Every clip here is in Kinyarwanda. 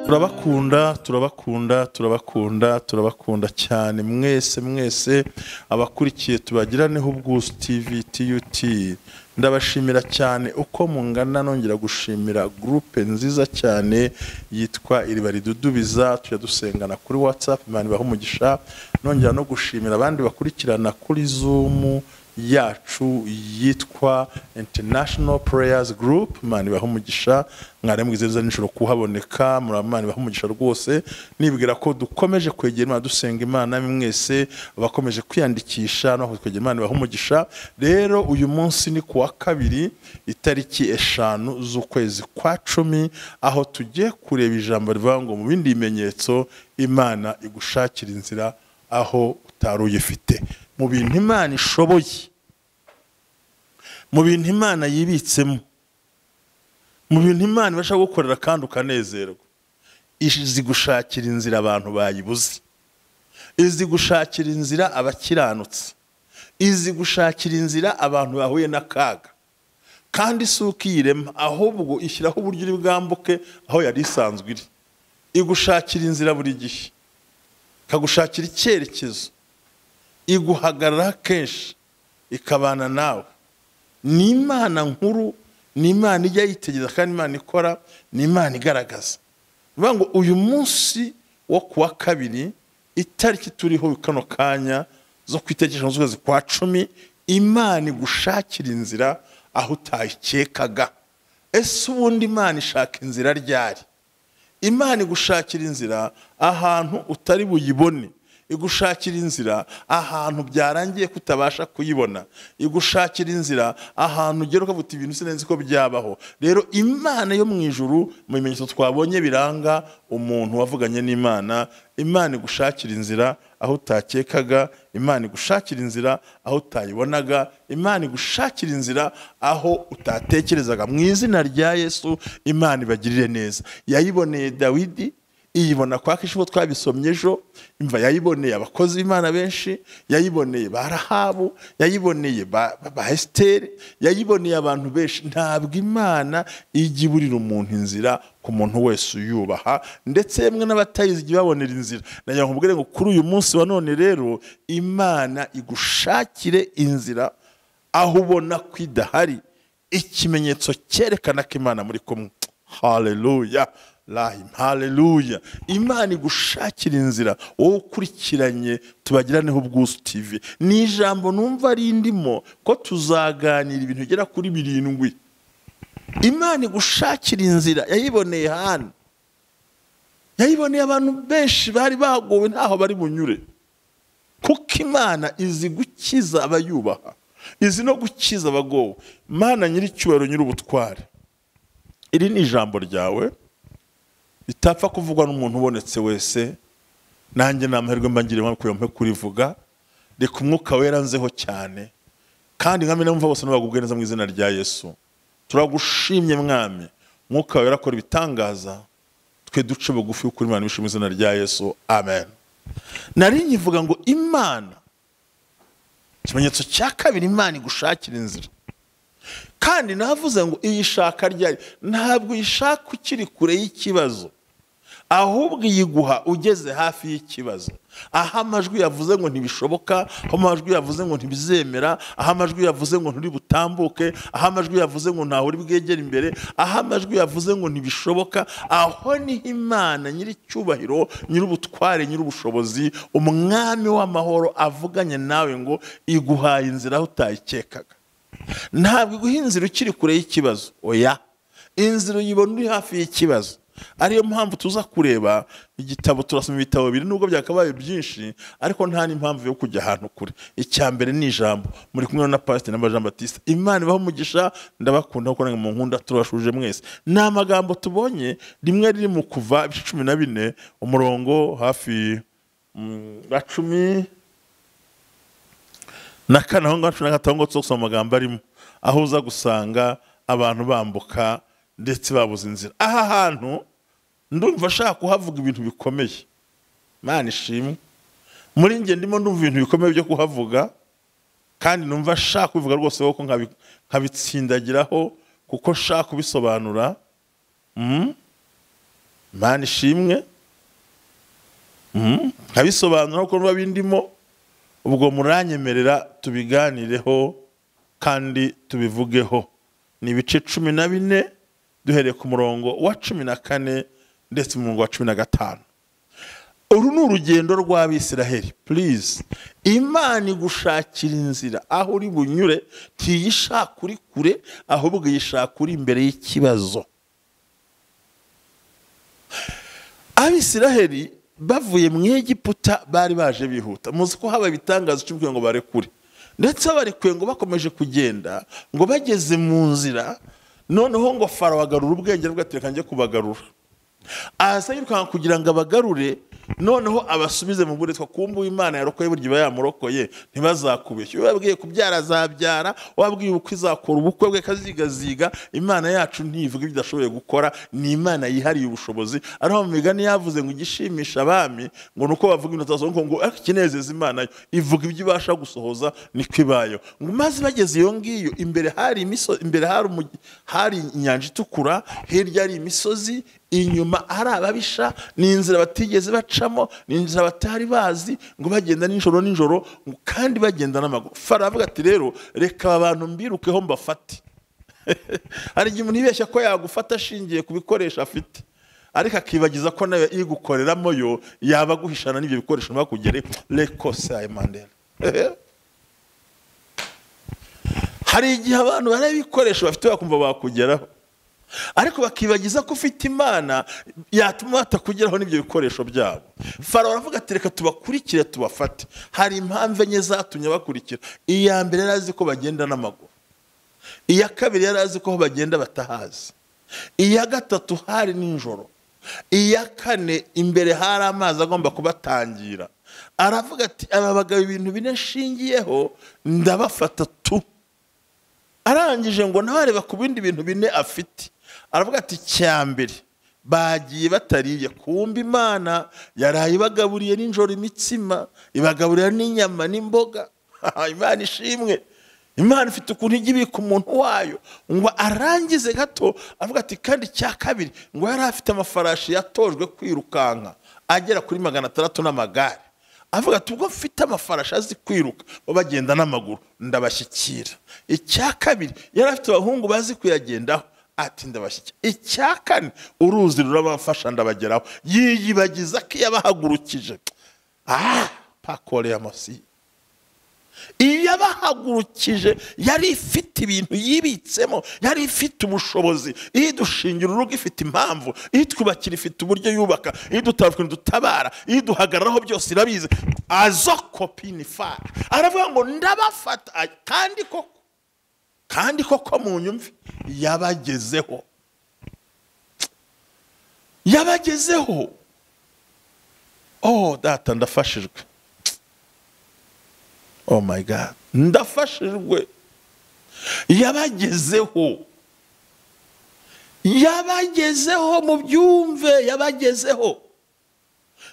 Turabakunda, turabakunda, turabakunda, turabakunda cyane mwese mwese abakurikiye Tubagiraneho Ubwuzu TV TUT. Ndabashimira cyane uko mungana, nongera gushimira groupe nziza cyane yitwa Iriba Ridudubiza, tujya dusengana kuri WhatsApp, Imana ibahe umugisha. Nongera no gushimira abandi bakurikirana kuri Zoom yacu yitwa International Prayers Group, Imana ibahe umugisha. Mwari mwize nijoro kuhaboneka, Imana ibahe umugisha rwose. Nibwira ko dukomeje kwegera Imana, dusenga Imana, mwese abakomeje kwiyandikisha no kwegera Imana ibahe umugisha. Rero uyu munsi ni kuwa kabiri itariki 5 z'ukwezi kwa 10, aho tugiye kureba ijambo rivuga ngo mu bindi bimenyetso Imana igushakira inzira aho utari uyifite. Mu bintu Imana ishoboye, mu bintu Imana yibitsemo, mu bintu Imana ibasha gukorera kandi ukanezerwa, izi gushakira inzira abantu bayibuze, izi gushakira inzira abakiranutse, izi gushakira inzira abantu bahuye n'akaga. Kandi si ukiyirema, ahubwo ishyiraho uburyo uri bwambuke aho yari isanzwe iri. Igushakira inzira buri gihe, ikagushakira icyerekezo, iguhagarara kenshi, ikabana nawe. Ni Imana nkuru, ni Imana ijya yitegereza kandi Imana ikora, ni Imana igaragaza. Bivuga ngo uyu munsi wo kuwa kabiri itariki turiho kano kanya zo ku itariki 5 z'ukwezi kwa 10, Imana igushakira inzira aho utayikekaga. Ese ubundi Imana ishaka inzira ryari? Imana igushakira inzira ahantu utari buyibone, igushakira inzira ahantu byarangiye kutabasha kuyibona, igushakira inzira ahantu ugera ukavuga ibintu sinzi ko byabaho. Rero Imana yo mu ijuru, mu bimenyetso twabonye biranga umuntu wavuganye n'Imana, Imana igushakira inzira aho utakekaga, Imana igushakira inzira aho utayibonaga, Imana igushakira inzira aho utatekerezaga. Mu izina rya Yesu, Imana ibagirire neza. Yayiboneye Dawidi, iyibona kwa Kishibo twabisomye ejo, imva yayiboneye abakozi b'Imana benshi, yayiboneye ba Rahabu, yayiboneye ba Esteri, yayiboneye abantu benshi. Ntabwo Imana ijya iburira umuntu inzira ku muntu wese uyubaha, ndetse yemwe n'abatayizi ijya ibabonera inzira. Nagira ngo nkubwire ngo kuri uyu munsi wa none rero Imana igushakire inzira aho ubona ko idahari, ikimenyetso cyerekana ko Imana muri kumwe. Haleluya. Lahim, haleluya. Imana igushakira inzira wowe ukurikiranye Tubagiraneho Ubwuzu TV. Ni ijambo numva rindimo ko tuzaganira ibintu bigera kuri 7. Imana igushakira inzira yayiboneye hano, yayiboneye abantu benshi bari bagowe ntaho bari bunyure, kuko Imana izi gukiza abayubaha, izi no gukiza abagowe. Mana nyiricyubahiro nyir'ubutware, iri ni ijambo ryawe bitapfa kuvugwa n'umuntu ubonetse wese. Nanjye namahirwe mba ngiriye mpe kurivuga. Reka umwuka wera nzeho cyane, kandi nkamwe namva bose nabagubwe neza mu izina rya Yesu. Turagushimye Mwami, umwuka wera akora ibitangaza, twe duce bugufi kuri Imana mu izina rya Yesu, amen. Nari nkivuga ngo Imana, ikimenyetso cya kabiri, Imana igushakira inzira. Kandi navuze ngo iyishaka ryari? Ntabwo uyishaka ukiri kure y'ikibazo, ahubwo iyiguha ugeze hafi y'ikibazo. Aho amajwi yavuze ngo ntibishoboka, aho amajwi yavuze ngo ntibizemera, aho amajwi yavuze ngo nturi butambuke, aho amajwi yavuze ngo ntaho uri bwegere imbere, aho amajwi yavuze ngo ntibishoboka, aho niho Imana nyiricyubahiro, nyir'ubutware, nyir'ubushobozi, umwami w'amahoro avuganye nawe ngo iguhaye inzira aho utayikekaga. Ntabwo iguha inzira ukiri kure y'ikibazo, oya, inzira uyibona uri hafi y'ikibazo. Ariyo mpamvu tuza kureba igitabo, turasoma ibitabo bibiri nubwo byakabaye byinshi, ariko nta n'impamvu yo kujya ahantu kure. Icya mbere ni ijambo. Muri kumwe na Pastor na Jean Baptiste. Imana ibahe umugisha, ndabakunda kuko mu nkunda, turabashuje mwese. Ni amagambo tubonye, rimwe riri mu Kuva ibice 14 umurongo hafi 14 aho ngaho 15 ngo tusoma amagambo arimo, aho uza gusanga abantu bambuka ndetse babuze inzira. Aha hantu ndumva ashaka kuhavuga ibintu bikomeye. Imana ishimwe. Muri nge ndimo ndumva ibintu bikomeye byo kuhavuga. Kandi numva nshaka kubivuga rwose kuko nkabitsindagiraho kuko nshaka kubisobanura. Imana ishimwe. Nkabisobanura kuko numva bindimo. Ubwo muranyemerera tubiganireho kandi tubivugeho. Ni ibice 14 duhereye ku murongo wa 14 ndetse mu murongo wa 15. Uru ni urugendo rw'Abisiraheli. Please, Imana igushakira inzira aho uri bunyure, ntiyishaka uri kure, ahubwo yishaka uri imbere y'ikibazo. Abisiraheli bavuye mu Egiputa bari baje bihuta. Muzi ko haba ibitangaza 10 ngo barekure. Ndetse barekuye ngo bakomeje kugenda, ngo bageze mu nzira, noneho ngo Farawo agarura ubwenge avuga ati reka njye kubagarura. Aza yirukanka kugira ngo abagarure, noneho abasubize mu buretwa. Kumbu Imana yarokoye burya iba yamurokoye, ntibazakubeshye. Wabwiye kubyara azabyara, wabwiye ubukwe izakora ubukwe bwe kazigaziga. Imana yacu ntivuga ibyo idashoboye gukora, ni Imana yihariye ubushobozi. Ariho mu migani yavuze ngo igishimisha abami ngo nuko bavuga ibintu batazi, ngo ikinezeza Imana yo ivuga ibyo ibasha gusohoza niko ibayo. Ngo maze bageze iyo ngiyo, imbere hari imisozi, imbere hari inyanja itukura, hirya hari imisozi, inyuma ari ababisha, ni inzira batigeze bacamo, ni inzira batari bazi, ngo bagenda nijoro nijoro kandi bagenda n'amaguru. Farawo avuga ati rero reka abantu mbirukeho mbafate. Hari igihe umuntu yibeshya ko yagufata ashingiye ku bikoresho afite, ariko akibagiza ko nawe igukoreramo yo yaba aguhishana n'ibyo bikoresho ntibakugere. Rekose ayo Mandela. Hari igihe abantu bareba ibikoresho bafite bakumva bakugeraho, ariko bakibagiza ko ufite Imana yatuma batakugeraho n'ibyo bikoresho byabo. Farawo aravuga ati reka tubakurikire tubafate. Hari impamvu enye zatumye bakurikira. Iya mbere yari azi ko bagenda n'amaguru, iya kabiri yari azi ko bagenda batahazi, iya gatatu hari nijoro, iya kane imbere hari amazi agomba kubatangira. Aravuga ati aba bagabo ibintu bine nshingiyeho ndabafata tu. Arangije ngo nabareba ku bindi bintu bine afite. Aravuga ati cyambere bagiye batariye, kumba Imana yaraye ibagaburiye nijoro imitsima, ibagaburira n'inyama n'imboga. Imana ishimwe. Imana ifite ukuntu ijya ibika umuntu wayo. Ngo arangize gato avuga ati kandi cya kabiri ngo yari afite amafarashi yatojwe kwirukanka agera kuri 600 n'amagare. Avuga ati ubwo mfite amafarashi azi kwiruka bagenda n'amaguru ndabashyikira. Icya kabiri yari afite abahungu bazi kuyagendaho, ati ndabashyikira. Icya kane uruzi rurabafasha ndabageraho. Yiyibagiza ko yabahagurukije. Pakore amasi. Iyabahagurukije yari ifite ibintu yibitsemo, yari ifite ubushobozi. Idushingira urugo ifite impamvu, itwubakira ifite uburyo yubaka, idutabara dutabara, iduhagararaho byose irabizi. Azo kopinifa. Aravuga ngo ndabafata, kandi koko mu nyumve yabagezeho. Yabagezeho. Oh data ndafashijwe. Oh my God, ndafashijwe. Yabagezeho. Yabagezeho mu byumve, yabagezeho.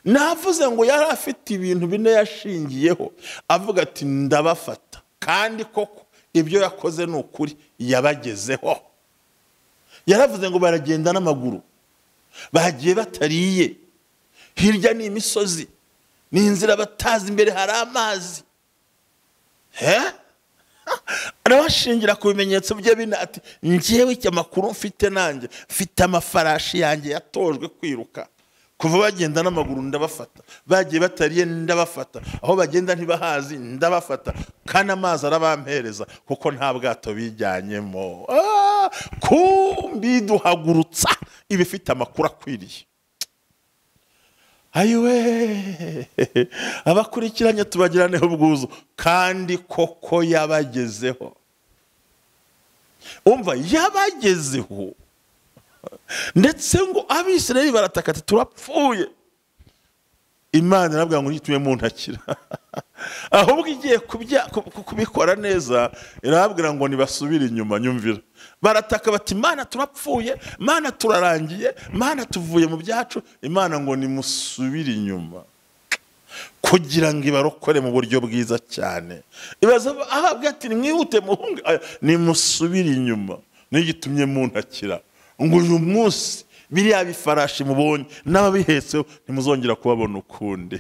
Navuze ngo yari afite ibintu bine yashingiyeho, avuga ati ndabafata, kandi koko ibyo yakoze ni ukuri, yabagezeho. Yaravuze ngo baragenda n'amaguru, bagiye batariye, hirya ni imisozi, ni inzira batazi, imbere hari amazi. Arabashingira ku bimenyetso bye bine ati njyewe icyo amakuru mfite nanjye mfite amafarashi yanjye yatojwe kwiruka, kuva bagenda n'amaguru ndabafata, bagiye batariye ndabafata, aho bagenda ntibahazi ndabafata, kandi amazi arabampereza kuko nta bwato bijyanyemo. Kumbi duhagurutsa ibifite amakuru akwiriye. Ayiwe, abakurikiranye tubagiraneho ubwuzu, kandi koko yabagezeho. Umva yabagezeho. Ndetse ngo Abisirayeli barataka ati turapfuye. Imana irabwira ngo nitume mu ntakira. Ahubwo igiye kubikora neza irabwira ngo nibasubire inyuma. Nyumvira. Barataka bati Imana turapfuye, Imana turarangiye, Imana tuvuye mu byacu. Imana ngo nimusubire inyuma. kugira ngo ibarokore mu buryo bwiza cyane. Ibaza ahabwa ati nimwihute muhunge, nimusubire inyuma, nigitumye muntakira ngo uyu munsi biriya bifarashi mubonye n'ababihetseho ntimuzongera kubabona ukundi.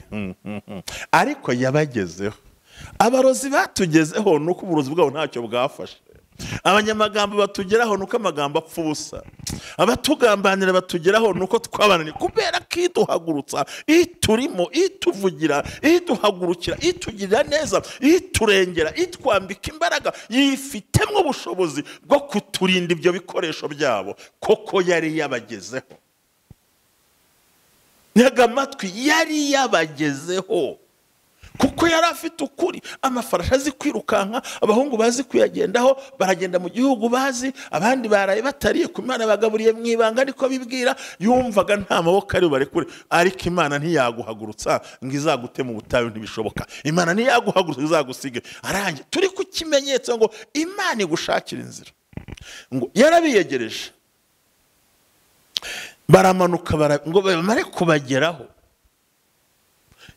Ariko yabagezeho. Abarozi batugezeho nuko uburozi bwabo ntacyo bwafashe. Abanyamagambo batugeraho nuko amagambo apfa ubusa. Abatugambanira batugeraho nuko twabananiye, kubera ko iduhagurutsa, iturimo, ituvugira, iduhagurukira, itugirira neza, iturengera, itwambika imbaraga, yifitemo ubushobozi bwo kuturinda ibyo bikoresho byabo. Koko yari yabagezeho. Ntega amatwi, yari yabagezeho. Kuko yari afite ukuri. Amafarashi azi kwirukanka, abahungu bazi kuyagendaho, baragenda mu gihugu bazi, abandi baraye batariye ku Imana bagaburiye mu ibanga, ariko bibwira yumvaga nta maboko ari barekure. Ariko Imana ntiyaguhagurutsa ngo izagute mu butayu, ntibishoboka. Imana ntiyaguhagurutsa izagusige. Arangiye turi ku kimenyetso ngo Imana igushakira inzira. Ngo yarabiyegereje, baramanuka ngo bamare kubageraho.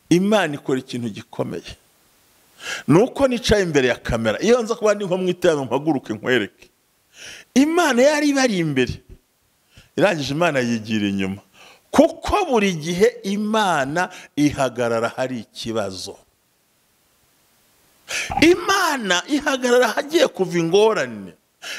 Imana ikora ikintu gikomeye. Nuko nicaye imbere ya kamera, iyo nza kuba ndi nko mwitano mpaguruke nkwereke. Imana yari bari imbere, irangije Imana yigira inyuma. Kuko buri gihe Imana ihagarara hari ikibazo. Imana ihagarara hagiye kuva ingorane.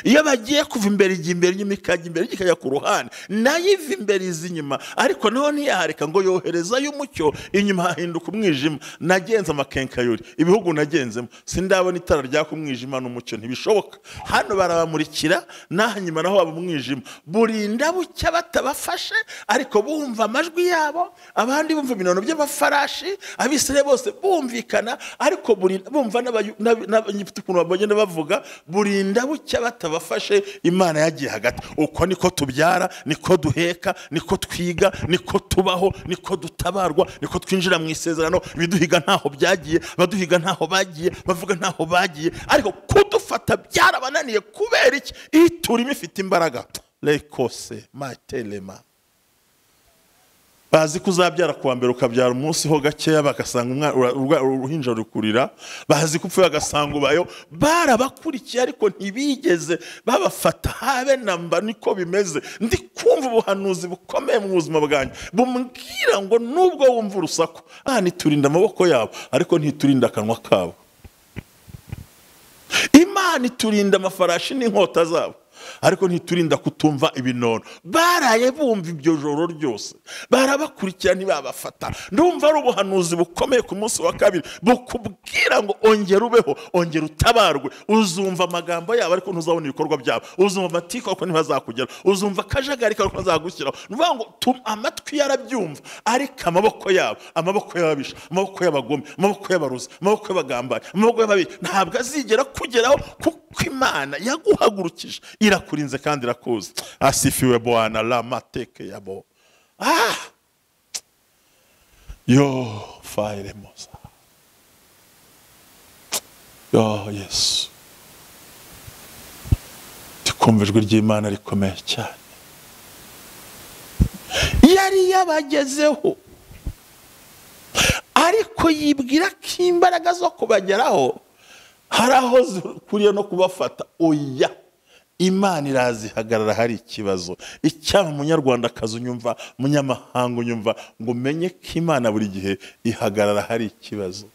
Iyo bagiye kuva imbere ijya imbere, inyuma ikajya imbere, ikajya ku ruhande, nayo iva imbere iza inyuma. Ariko naho ntiyahareka ngo yoherezayo umucyo, inyuma hahinduka umwijima. Nagenze amakenkayori, ibihugu nagenzemo sindabona itara ryaka umwijima n'umucyo, ntibishoboka. Hano barabamurikira, naho inyuma naho baba umwijima. Burinda bucya batabafashe, ariko bumva amajwi yabo, abandi bumva ibinono by'amafarashi, Abisirayeli bose bumvikana, ariko bumva n'abanyifite ukuntu bagenda bavuga. Burinda bucya batabafashe, Imana yagiye hagati. Uko niko tubyara, niko duheka, niko twiga, niko tubaho, niko dutabarwa, niko twinjira mu isezerano. Ibiduhiga ntaho byagiye, baduhiga ntaho bagiye, bavuga ntaho bagiye, ariko kudufata byarabananiye. Kubera iki? Iturimo ifite imbaraga. Lekose matelema. Bazi kuzabyara kuwa mbere ukabyara umunsi ho gakeya, bagasanga uruhinja rukurira. Bazi kupfa bagasanga ubayo. Barabakurikiye ariko ntibigeze babafata habe namba. Niko bimeze. Ndi kumva ubuhanuzi bukomeye mu buzima bwanjye bumbwira ngo nubwo wumva urusaku, ntiturinda amaboko yabo, ariko ntiturinda akanwa kabo. Imana iturinda amafarashi n'inkota zabo, ariko ntiturinda kutumva ibinono. Baraye bumva ibyo joro ryose, barabakurikira ntibabafata. Ndumva ari ubuhanuzi bukomeye ku munsi wa kabiri bukubwira ngo ongera ubeho, ongera utabarwe. Uzumva amagambo yabo ariko ntuzabona ibikorwa byabo. Uzumva amatiko ariko ntibazakugera. Uzumva akajagari ariko ntibazagushyiraho. Ni ukuvuga ngo amatwi yarabyumva, ariko amaboko yabo, amaboko y'ababisha, amaboko y'abagome, amaboko y'abarozi, amaboko y'abagambanyi, amaboko y'ababi, ntabwo azigera kugeraho, kuko Imana yaguhagurukije, irakurinze kandi irakuzi. Asifiwe Bwana. La mateke yabo. Yo fire mosa. Yo Yesu. Tukumva ijwi ry'Imana rikomeye cyane. Yari yabagezeho, ariko yibwira ko imbaraga zo kubageraho hari aho zikuriye no kubafata. Oya, Imana irazihagarara hari ikibazo. Icyaba umunyarwandakazi unyumva, munyamahanga unyumva, ngo umenye ko Imana buri gihe ihagarara hari ikibazo.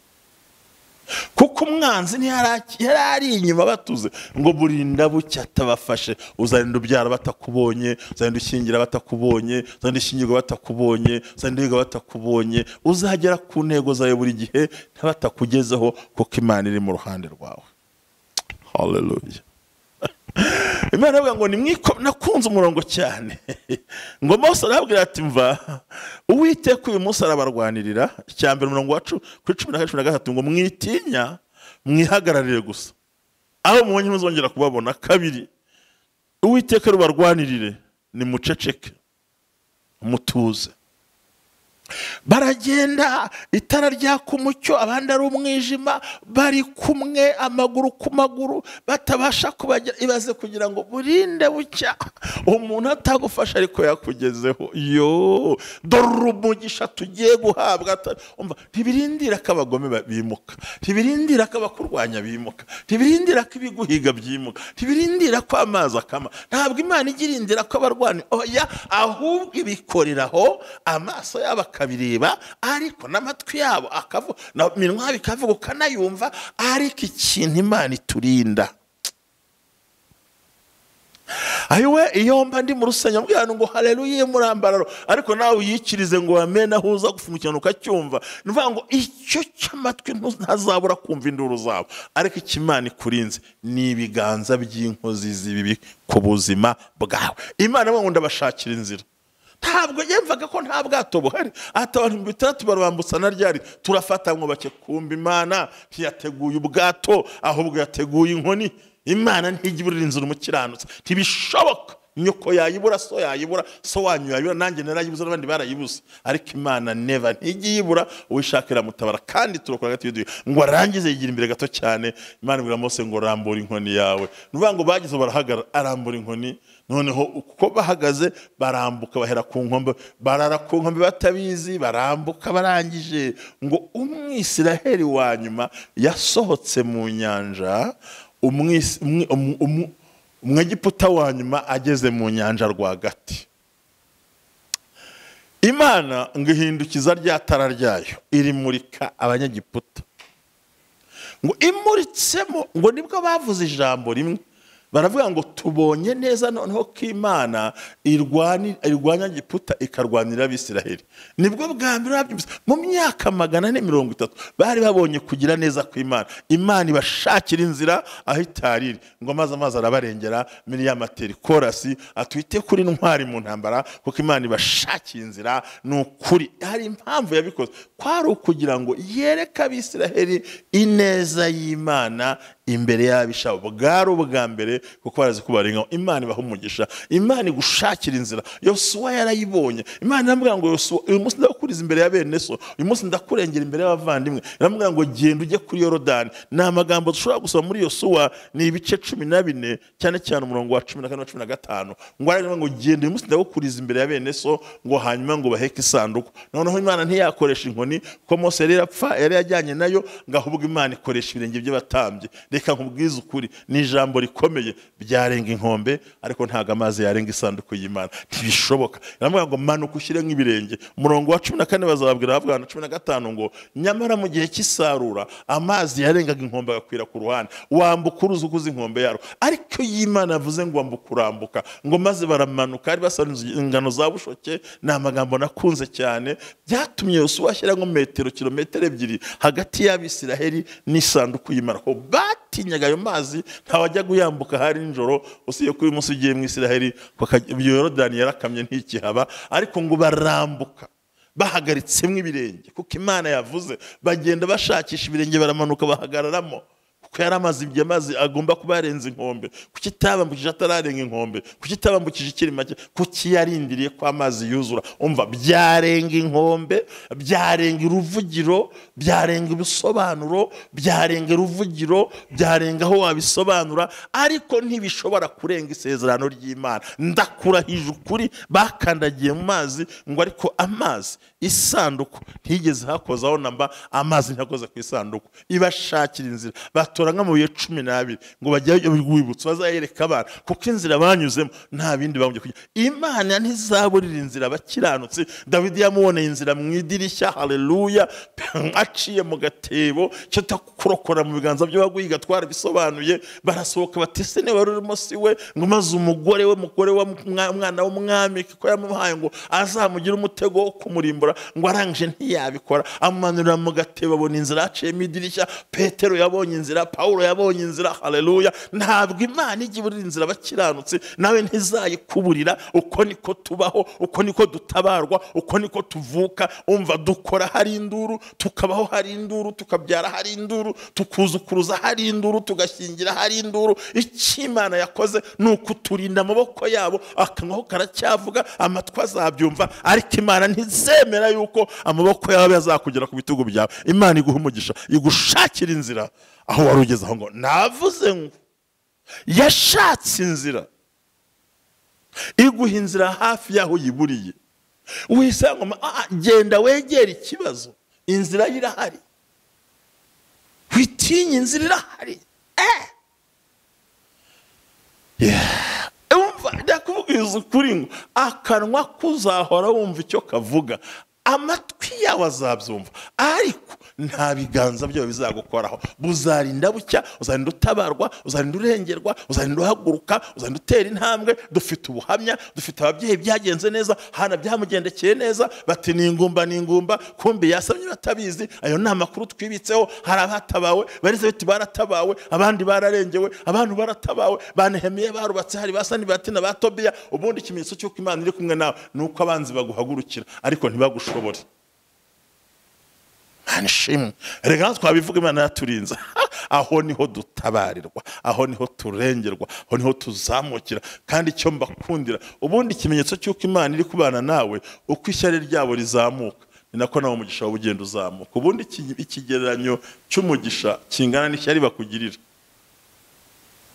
Kuko umwanzi ntiyari ari inyuma batuze ngo burinda bucya atabafashe. Uzarinda ubyara batakubonye, uzarinda ushyingira batakubonye, uzarinda ushyingirwa batakubonye, uzarinda wiga batakubonye. Uzagera ku ntego zawe buri gihe ntabatakugezeho, kuko Imana iri mu ruhande rwawe. Haleluya. Imana avuga ngo nimwiko. Nakunze umurongo cyane. Ngo Mose arabwira ati mva Uwiteka uyu munsi arabarwanirira. Icya mbere umurongo wacu kuri 12-13 ngo mwitinya, mwihagararire gusa, aho mubonye muzongera kubabona. Kabiri, Uwiteka rubarwanirire, nimuceceke mutuze. Baragenda itara ryaka umucyo, abandi ari umwijima, bari kumwe amaguru ku maguru, batabasha kubagera. Ibaze kugira ngo burinde bucya umuntu atagufasha ariko yakugezeho. Yo, dore umugisha tugiye guhabwa. Ntibirindira ko abagome bimuka, ntibirindira ko abakurwanya bimuka, ntibirindira ko ibiguhiga byimuka, ntibirindira ko amazi akama. Ntabwo Imana igirindira ko abarwanya, oya, ahubwo ibikoreraho amaso yabo akabireba, ariko n'amatwi yabo akavuga, iminwa yabo ikavuga, ukanayumva. Ariko ikintu Imana iturinda, ayiwe, iyo mba ndi mu rusengero mbwira ngo haleluya murambararo, ariko nawe uyikirize ngo amen, aho uza gufungukirana ukacyumva. Ni ukuvuga ngo icyo cy'amatwi ntazabura kumva induru zabo. Ariko icyo Imana ikurinze ni ibiganza by'inkozi z'ibibi ku buzima bwawe. Imana ngo ndabashakira inzira. Ntabwo yemvaga ko nta bwato buhari, ati abantu 600 barabambutsa na ryari, turafata ngo bake. Kumva Imana ntiyateguye ubwato, ahubwo yateguye inkoni. Imana ntigiburira inzira umukiranutsi, ntibishoboka. Nyoko yayibura, so yayibura, so wanyu yayibura, nanjye narayibuze, n'abandi barayibuze, ariko Imana never ntigiyibura. Uwishakira mutabara. Kandi turokora gato yuduye ngo arangize yigira imbere gato cyane. Imana ibwira Mose ngo rambura inkoni yawe. Nuvuga ngo bagize barahagarara, arambura inkoni. Noneho uko bahagaze barambuka, bahera ku nkombe, barara ku nkombe batabizi, barambuka. Barangije ngo Umwisiraheli wa nyuma yasohotse mu nyanja, Umwegiputa wa nyuma ageze mu nyanja rwagati. Imana ngo ihindukiza rya tara ryayo irimurika Abanyegiputa, ngo imuritsemo, ngo nibwo bavuze ijambo rimwe, baravuga ngo tubonye neza noneho ko Imana irwanya Egiputa ikarwanira Abisiraheli. Nibwo bwa mbere babyumvise mu myaka 430 bari babonye kugira neza kw'Imana. Imana ibashakira inzira aho itariri, ngo amazi arabarengera. Miriam atera korasi atwite kuri ntwari mu ntambara, kuko Imana ibashakiye inzira. Ni ukuri hari impamvu yabikoze, kwari ukugira ngo yereke Abisiraheli ineza y'Imana imbere y'abisha. Bwari ubwa mbere, kuko barazi ko barenga. Imana ibaha umugisha, Imana igushakira inzira. Yosuwa yarayibonye. Imana iramubwira ngo Yosuwa, uyu munsi ndakuriza imbere ya bene so, uyu munsi ndakurengera imbere y'abavandimwe. Iramubwira ngo genda ujye kuri Yorodani. Ni amagambo dushobora gusoma muri Yosuwa, ni ibice 14, cyane cyane umurongo wa 14 na 15. Ngo aravuga ngo genda uyu munsi ndakuriza imbere ya bene so, ngo hanyuma ngo baheke isanduku. Noneho Imana ntiyakoresha inkoni, kuko Mose yari yarapfa, yari yajyanye nayo, ngo ahubwo Imana ikoresha ibirenge by'abatambyi. Reka nkubwize ukuri, ni ijambo rikomeye, byarenga inkombe, ariko ntago amazi yarenga isanduku y'Imana, ntibishoboka. Iramubwira ngo manuka ushyire nk'ibirenge. Umurongo wa 14 bazababwira, bavuga na 15 ngo nyamara mu gihe cy'isarura amazi yarengaga inkombe agakwira ku ruhande, wambuka uruzi ukuze inkombe yarwo. Ariko y'Imana yavuze ngo wambuka urambuka, ngo maze baramanuka ari basaruza ingano za bushoke. Ni amagambo nakunze cyane, byatumye Yosuwa ashyira nko metero kilometero 2 hagati y'Abisiraheli n'isanduku y'Imana. Ko batinyaga ayo mazi, ntawajya guyambuka hari nijoro. Usiye ko uyu munsi ugiye mu Isiraheli, Yorodani yarakamye ntikihaba, ariko ngo barambuka bahagaritsemo ibirenge, kuko Imana yavuze. Bagenda bashakisha ibirenge, baramanuka bahagararamo, kuko yari amazi, ibyo amazi agomba kuba yarenze inkombe. Kuki itabambukije atararenga inkombe? Kuki itabambukije ikiri make? Kuki yarindiriye ko amazi yuzura? Umva, byarenga inkombe, byarenga uruvugiro, byarenga ibisobanuro, byarenga uruvugiro, byarenga aho wabisobanura, ariko ntibishobora kurenga isezerano ry'Imana. Ndakurahije ukuri, bakandagiye mu mazi, ngo ariko amazi isanduku ntigeze hakozaho namba, amazi ntiyakoze ku isanduku. Ibashakira inzira, batora nk'amabuye 12 ngo bajye urwibutso bazayereka abana, kuko inzira banyuzemo nta bindi bagombye kujya. Imana ntizaburira inzira abakiranutsi. Dawidi yamuboneye inzira mu idirishya, haleluya, aciye mu gatebo cyo takurokora mu biganza by'abaguhiga, twarabisobanuye. Barasohoka bati se niba urimo si we, ngo maze umugore we, mugore wa mwana w'umwami, kuko yamuhaye ngo azamugire umutego wo kumurimbura, ngo arangije ntiyabikora, amumanurira mu gatebo, abona inzira aciyemo idirishya. Petero yabonye inzira, Pawulo yabonye inzira, haleluya. Ntabwo Imana ijya iburira inzira abakiranutsi, nawe ntizayikuburira. Uko niko tubaho, uko niko dutabarwa, uko niko tuvuka. Umva, dukora hari induru, tukabaho hari induru, tukabyara hari induru, tukuzukuruza hari induru, tugashyingira hari induru. Icyo Imana yakoze ni ukuturinda amaboko yabo, akanwa karacyavuga, amatwi azabyumva, ariko Imana ntizemera yuko amaboko yawe azakugera ku bitugu byawe. Imana iguha umugisha, igushakira inzira aho wari ugeze. Aho ngo navuze ngo yashatse inzira, iguha inzira hafi y'aho yiburiye. Wisanga genda wegera ikibazo, inzira irahari, witinye, inzira irahari. Umva, ndakubwiza ukuri ngo akanwa kuzahora wumva icyo kavuga, amatwi yawe azabyumva, ariko nta biganza byawe bizagukoraho. Buzarinda bucya, uzarinda utabarwa, uzarinda urengerwa, uzarinda uhaguruka, uzarinda utera intambwe. Dufite ubuhamya, dufite ababyeyi byagenze neza, hana byamugendekeye neza, bati ni ingumba ni ingumba, kumbi yasamye batabizi. Ayo ni amakuru twibitseho. Hari abatabawe, Elizabeth baratabawe, abandi bararengewe, abantu baratabawe, ba Nehemiya barubatse, hari ba Sanibati na ba Tobiya. Ubundi ikimenyetso cy'uko Imana iri kumwe nawe ni uko abanzi baguhagurukira ariko ntibagushobore. Nshimwe, reka twabivuga, Imana yaturinze. Aho niho dutabarirwa, aho niho turengerwa, aho niho tuzamukira. Kandi icyo mbakundira, ubundi ikimenyetso cy'uko Imana iri kubana nawe, uko ishyari ryabo rizamuka ni nako nawe umugisha wawe ugenda uzamuka. Ubundi ikigereranyo cy'umugisha kingana n'ishyari bakugirira.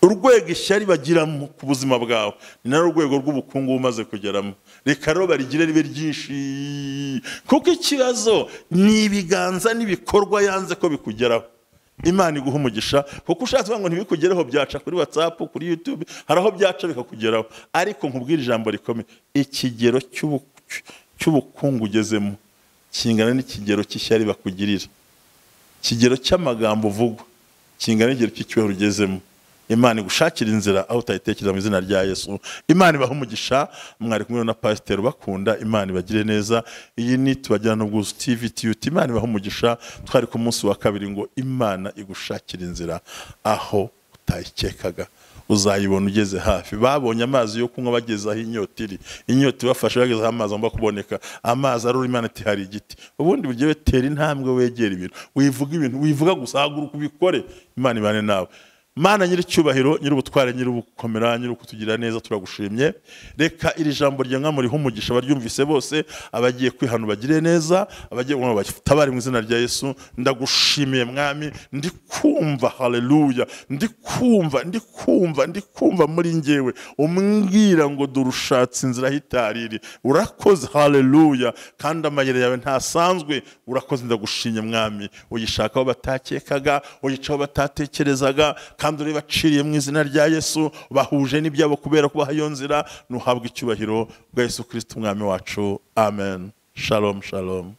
Urwego ishyari bagiramo ku buzima bwawe ni narwo rwego rw'ubukungu umaze kugeramo. Reka rero barigire ribe ryinshi, kuko ikibazo ni ibiganza n'ibikorwa yanze ko bikugeraho. Imana iguha umugisha, kuko ushatse ngo ntibikugereho byaca kuri WhatsApp, kuri YouTube, hari aho byaca bikakugeraho. Ariko nkubwira ijambo rikomeye, ikigero cy'ubukungu ugezemo kingana n'ikigero cy'ishyari bakugirira, ikigero cy'amagambo uvugwa kingana n'ikigero cy'icyubahiro ugezemo. Imana igushakira inzira aho utayitekereza mu izina rya Yesu. Imana ibahe umugisha. Mwari kumwe na Pasiteri bakunda, Imana ibagire neza. Iyi ni Tubagirane Ubwuzu TV TUT. Imana ibahe umugisha. Twari ku munsi wa kabiri ngo Imana igushakira inzira aho utayikekaga, uzayibona ugeze hafi. Babonye amazi yo kunywa bageze aho inyota iri, inyota ibafashe bageze aho amazi agomba kuboneka, amazi arura. Imana iti hari igiti. Ubundi bugiye tera intambwe, wegera ibintu, wivuga ibintu, wivuga gusa, haguruka ubikore. Imana ibane nawe. Mana nyiricyubahiro, nyir'ubutware, nyir'ubukomera, nyir'ukutugira neza, turagushimye. Reka iri jambo rya nkamuriho umugisha baryumvise bose, abagiye kwihana bagire neza, abagiye batabare mu izina rya Yesu. Ndagushimiye Mwami, ndi kumva haleluya, ndi kumva, ndi kumva, ndi kumva muri njyewe umbwira ngo durushatse inzira hitariri. Urakoze, haleluya, kandi amayira yawe ntasanzwe. Urakoze, ndagushimye Mwami. Uyishakaho batakekaga, uyicaho batatekerezaga, kandi uri baciriye mu izina rya Yesu, bahuje n'ibyabo kubera kubaha iyo nzira. Nuhabwa icyubahiro bwa Yesu Kristo Umwami wacu. Amen. Shalom, shalom.